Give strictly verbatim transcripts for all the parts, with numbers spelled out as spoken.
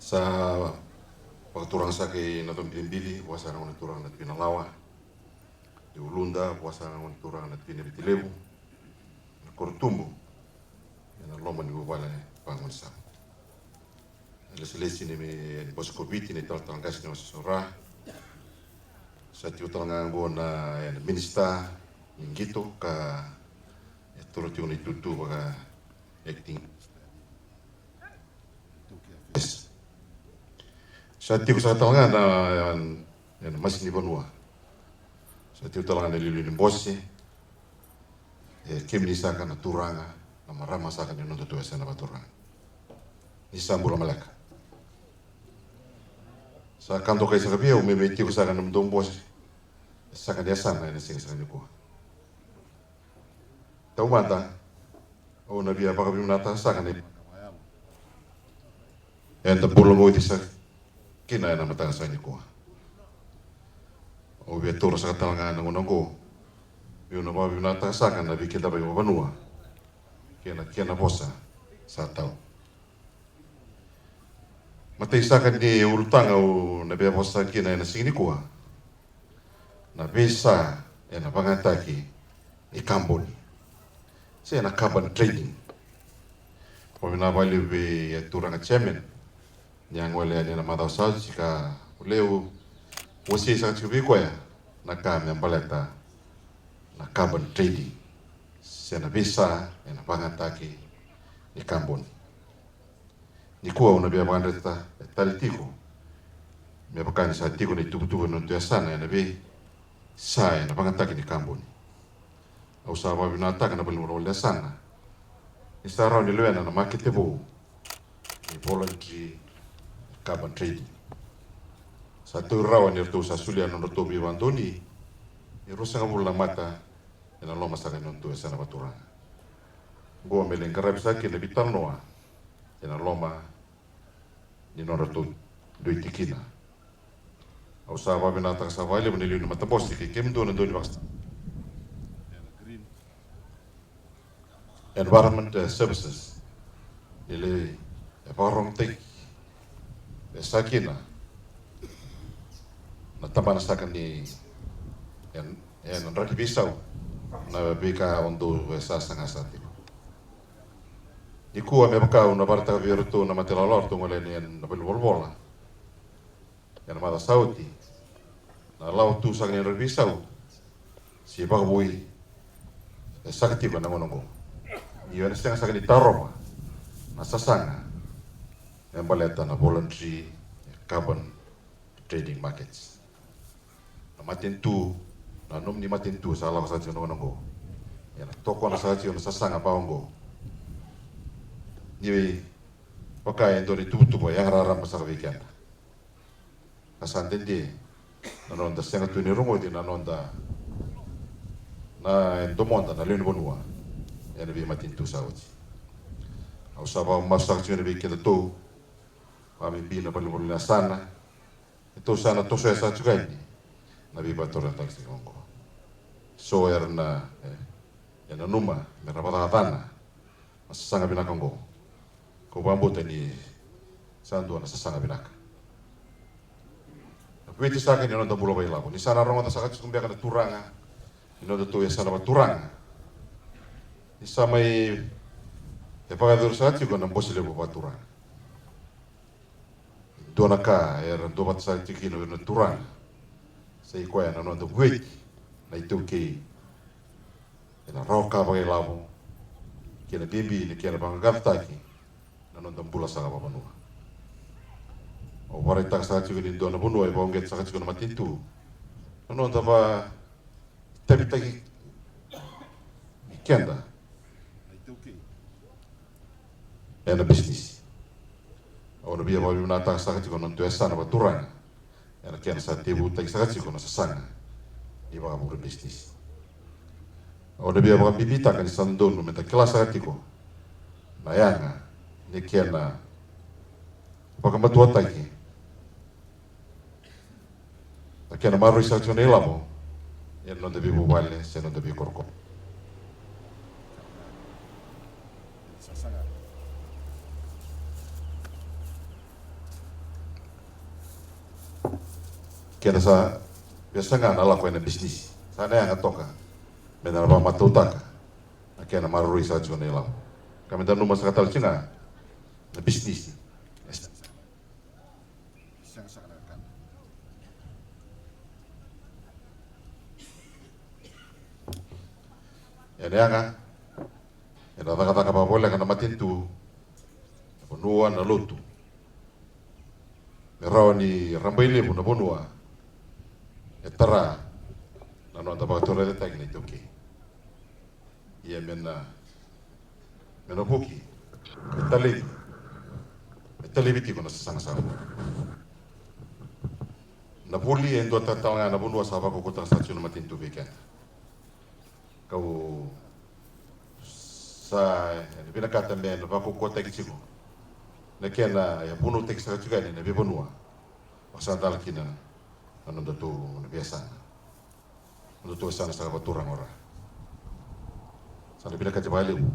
Sa vakaturaga saka i Nacobibili, vua saka na gone turaga na Tui Nalawa. I Uluda, vua saka na gone turaga na Tui Navitilevu. Na Korotubu, ena loma ni vuvale vagone saka. Lesilesi ni me ni Bose ko Viti, ni talatala qase ni Wasa Sora. Sa tiko tale ga oqo na, e, na minisita ni qito ka e toro tiko na itutu vaka acting. Sa tiko saka tale ga na, e, e na masi ni vanua. Sa tiko tale ga na iliuliu ni bose. E kemuni saka na turaga, na marama saka ni noda tu e sa na vaturaga. Ni sa bula maleka. Sa ka dokai saka vei au me mai tiko saka na nomudou bose. E saka ni yasana e na siga saka nikua. Taumada, au na via vakavinavinakataka saka na eda bula qo oti saka kina e na mataka saka nikua. Au via taura saka tale ga na gauna qo meu na vakavinavinakataka saka na veikidavaki vakavanua kei na kena vosa sa tau. Matai saka ni ulutaga au na via vosa kina e na siga nikua. Na veisa e na vagataki ni kaboni se na carbon trading. Vakavinavinaka vakalevu vei, e, turaga chairman ni a gole yani e na macawa sa oti ka levu wasei saka tiko vei koya na ka me baleta na carbon trading se na veisa e na vagataki ni kaboni. Nikua au na via vakadreta e tale tiko me vaka ni sa tiko na ituvatuva ni noda yasana e na veisa e na vagataki ni kaboni. Au sa vakavinavinakataka na valenivolavola ni yasana ni sa rawa ni lewena na makete vou ni voluntary carbon trading. Sa tau rawa ni ratou sa solia na nodratou veivakadonui e ruasagavulu na mata e na loma saka ni nodatou yasana vakaturaga. Oqo me lai qaravi saka kina na veitalanoa e na loma ni nodratou dui tikina. Au sa vakavinavinakataka saka vakalevu na iliuliu ni matabose kei kemudou na dau ni vakasama. Environment, e, services. Ni lai, e, vakarogotaki e sa kina na tabana saka ni, e, e na draki veisau na veika au dau, e, sa saga saka tiko. Nikua me vaka au na vakaraitaka vei iratou na mate lawalawa ratou gole yani e na valenivolavola e na macawa sa oti. Na lawa tu saka ni draki veisau se vakavoui e saka tiko e na gauna oqo. Ia e na sega saka ni tarova na sasaga me baleta na voluntary carbon trading markets. Na matanitu, na nomuni matanitu sa lako saka tiko na gauna oqo. E na tokona saka tiko na sasaga vaka oqo. Ni vaka e dua na ituvatuva e yaga raraba saka vei keda. Ka sa dede na noda sega tu ni rogoci na noda, na, e domoda na lewe ni vanua e na veimatanitu sa oti. Au sa vakamasu saka tiko yani vei kedatou, vakabibi na valenivolavola ni yasana, e tou sa na tosoya saka tiko yani na veivakatorocaketaki oqo. So era na, e, e nanuma me ra vakacacana na sasaga vinaka oqo. Kau vakabauta ni sa dua na sasaga vinaka. Na vueti saka ni noda bula vakailavo, ni sa na rogoca saka tiko beka na turaga ni nodatou yasana vakaturaga ni sa mai, e vakayacori saka tiko na Bose Levu Vakaturaga. Dua na ka era duavata saka tiko kina o ira na turaga, sa i koya na noda vueti na iTaukei ena rawa ka vakailavo kei na bibi ni kena vaqaqacotaki na noda bula saka vakavanua. Au vakaraitaka saka tiko ni dua na vanua e vakauqeta saka tiko na matanitu na noda vakatavitaki keda ena bisinisi. Au na via vakavinavinakataka saka tiko na nodatou yasana vakaturaga ena kena sa tekivutaki saka tiko na sasaga ni vakavure bisinisi. Au na via vakabibitaka ni sa dodonu meda kila saka tiko na yaga ni kena vakamatuataki na kena maroroi saka tiko na ilavo ena noda veivuvale se noda veikorokoro. Keda sa via saga na lako ena bisinisi, sa na yaga toka meda na vakamatautaka na kena maroroi saka tiko na ilavo, ka meda nanuma saka tale tiko ga na bisinisi. Ena yaga ena cakacaka vakavoleka na matanitu, na vanua, na lotu, me rawa ni rabailevu na vanua e tara na noda vakatorocaketaki na iTaukei. Ia me na, me na vuki me talevi, me talevi tiko na sasaga sa vou. Na vuli e dua tale ga na vanua sa vakaukauataka saka tiko na matanitu vei keda. Kau sa vinakata me na vakaukauataki tiko na kena, e, vunautaki saka tiko yani na veivanua. Vakasalataki kina na nodatou na veiyasana, nodatou yasana saka vakaturaga o Ra. Sa na vinakati vakalevu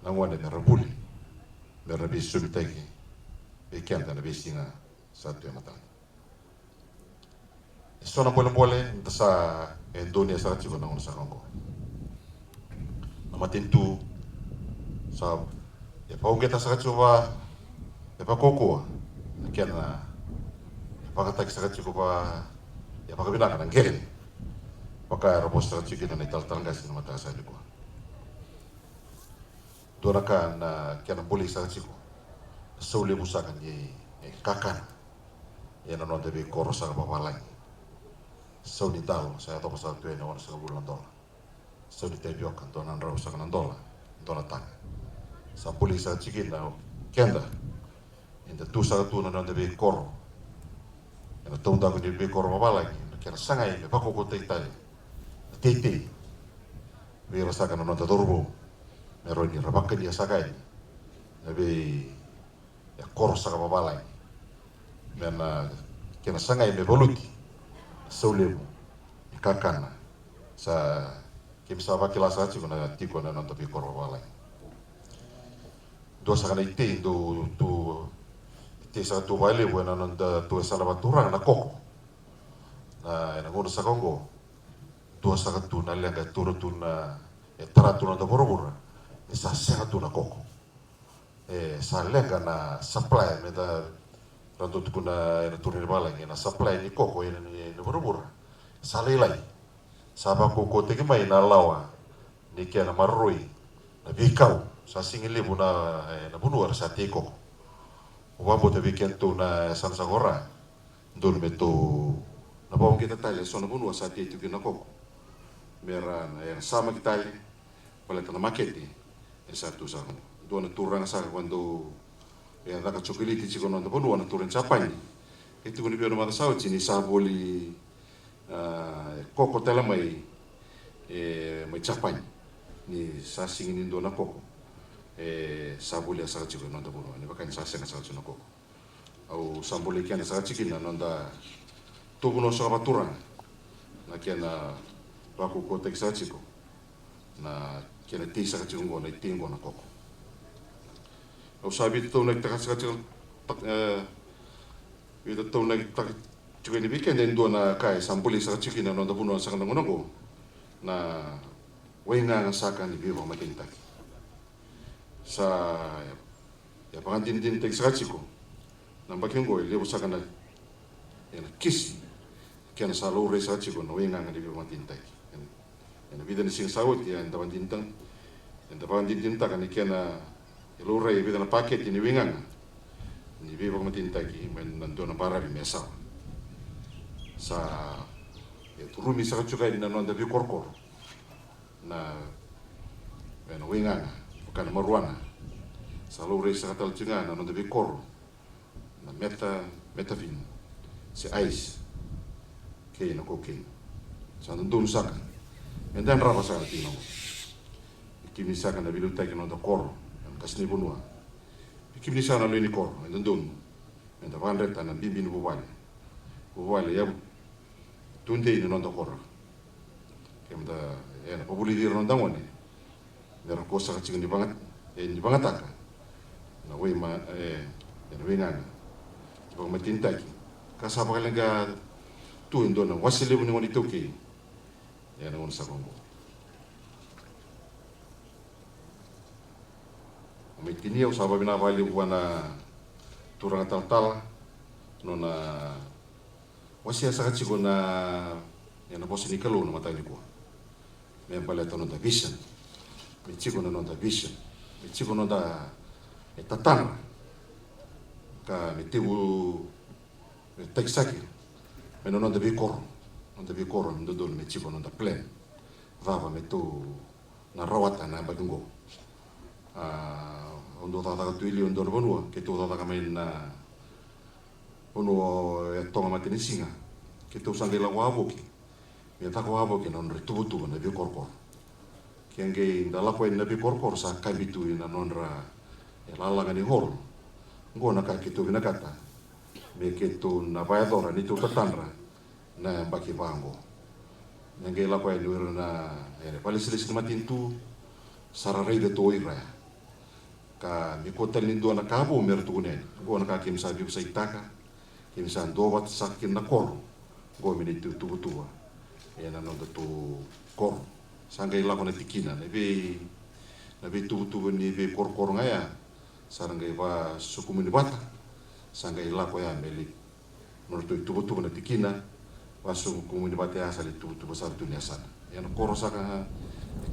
na gone me ra vuli, me ra veisosomitaki vei keda na veisiga sa tu e matana. E so na bolebole da sa, e, donuya saka tiko na gauna saka oqo. Na matanitu sa, e, vakauqeta saka tiko va, e, vakaukauwa na kena, e, vakataki saka tiko va, e, vakavinaka na qele, vaka era vosa saka tiko kina na italatala qase na mataka sa nikua. Dua na ka na kena bolei saka tiko na sau levu saka ni, e, kakana ena noda veikoro saka vavalagi. Sau ni dalo sa yacova saka tu ena onosagavulu na dola. Sau ni tavioka dua na drau saka na dola, dua na taga. Sa bolei saka tiko kina o keda eda tu saka tu na noda veikoro ena taudaku ni veikoro vavalagi, na kena sagai me vakaukauataki tale na teitei vei ira saka na noda cauravou, me rawa ni ra vakania saka yani na vei, e, koro saka vavalagi, me na kena sagai me valuti na sau levu ni kakana sa keimami sa vakila saka tiko na tiko ena noda veikoro vavalagi. Dua saka na itei dau tu, itei saka tu vakalevu ena nodatou yasana vakaturaga na koko. Na, ena gauna saka oqo, dua saka tu na leqa e taura tu na, e tara tu na noda vuravura ni sa sega tu na koko. E, sa leqa na supply, me da rawa ni tukuna ena turaga ni vavalagi, na supply ni koko ena, ena vuravura sa lailai. Sa vakaukauataki mai na lawa ni kena maroroi na veikau. Sa sega ni levu na, e, na vanua era sa tei koko. Au vakabauta vei kedatou na yasana saka o Ra, dodonu me tou na vakauqeta tale e so na vanua sa tei tu kina na koko, me ra na, e, samaki tale, baleta na makete e sa tu saka. Dua na turaga saka ka dau, e, caka cokoliti tiko ena noda vanua, na turaga ni Japani. E tukuni vei au na macawa sa oti ni sa voli, a, e, koko tale mai, e, mai Japani, ni sa sega ni dua na koko e sa volia saka tiko ena noda vanua, ni vaka ni sa sega saka tiko na koko. Au sa bolei keda saka tiko kina na noda tou vanua saka vakaturaga, na kena vakaukauataki saka tiko na kena tei saka tiko oqo, na itei oqo na koko. Au sa veitataunakitaka saka tiko, e, veitataunakitaka tiko yani vei keda e dua na ka e sa bolei saka tiko kina na noda vanua saka na gauna oqo, na waigaga saka ni veivakamatenitaki. Sa e vakadinadinataki saka tiko na yabaki oqo, e levu saka na, ena kisi kena sa laurai saka tiko na waigaga ni veivakamatenitaki. Ena, ena vica na siga sa oti, eda vakadinadinataka, eda vakadinadinataka ni kena e laurai e vica na pakete ni waigaga ni veivakamatenitaki mai na dua na baravi me yasana. Sa e curumi saka tiko yani na noda veikorokoro na, e, na waigaga, vaka na marijuana. Sa laurai saka tale tiko ga na noda veikoro na meta, metafin, se ice, kei na cocaine. Sa dodonu saka me da yadrava saka na tina oqo. Vei kemuni saka na veiliutaki na noda koro, na qase ni vanua, vei kemuni saka na lewe ni koro, e dodonu me da vakadreta na bibi ni vuvale. Vuvale e yavu tudei ni noda koro. Ke mada, e, na vavulici ira na noda gone me ra kua saka tiko ni vaga, e, ni vagataka na wai ma, e, e, na waigaga ni vakamatenitaki ka sa vakaleqa tu e dua na wase levu ni gone iTaukei ena gauna saka oqo. Mai tinia, au sa vakavinavinaka vakalevu vua na turaga talatala nona wasea saka tiko na, ena vosa ni Kalou na mataka nikua. Me baleta noda vision. Me tiko na noda vision. Me tiko noda, e, tatadra. Ka me tevu, me takisaki mai na noda veikoro. Noda veikoro, me dodonu me tiko noda plan. Cava me tou na rawata na yabaki oqo. A, au dau cakacaka tu e liu e dua na vanua, keitou cakacaka mai na vanua e Toga Matanisiga. Keitou sa qai lako wavoki me caka wavoki na nodra ituvatuva na veikorokoro. Ke qai da lako yani na veikorokoro sa kabi tu ina nodra, e, lalaga ni hall. Oqo na ka keitou vinakata me keitou na vakayacora ni tou tatadra na yabaki vaqo. Me qai lako yani o ira na, e, vakalesilesi ni matanitu, sa ra raica tu o ira ya. Ka me kua tale ni dua na ka vou me ra tukuna yani. Oqo na ka keimami sa veivasaitaka, keimami sa duavata saka kina na koro. Oqo me na ituvatuva ena noda tou koro. Sa qai lako na tikina, na vei, na veituvatuva ni veikorokoro ga ya sa ra qai vasokumuni vata. Sa qai lako ya me lai nodratou ituvatuva na tikina, vasokumuni vata ya sa lai tuvatuva sara tu ni yasana. Ena koro saka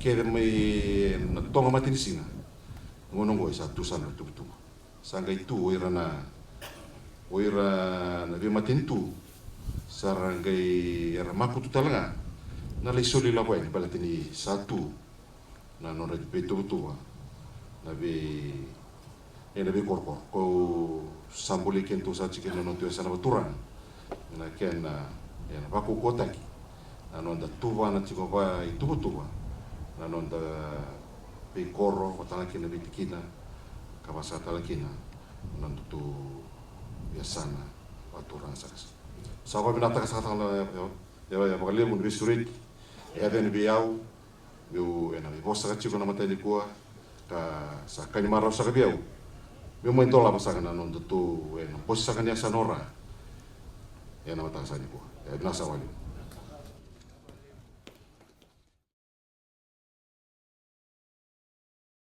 kece mai na Toga Matanisiga, gauna oqo e sa tu sara na tuvatuva. Sa qai tu o ira na, o ira na veimatanitu sa ra qai era makutu tale ga na lai soli lako yani baleta ni sa tu na nodra veituvatuva na vei, ena veikorokoro. Ko sa bolei kedatou sa tiko ena noda tou yasana vakaturaga na kena, ena vakaukauataki na noda tuvana tiko vakaituvatuva na noda veikoro, vata tale kina na veitikina, ka vaka saka tale kina na noda tou yasana vakaturaga saka. Sa vakavinavinakataka saka tale ya, ya, ya vakalevu na veisureti e yaco yani vei au, meu, ena, mai vosa saka tiko na mataka nikua, ka sa ka ni marau saka vei au meu mai dolava saka na noda tou, ena, bose saka ni yasana o Ra ena mataka saka nikua. E, vinaka saka vakalevu.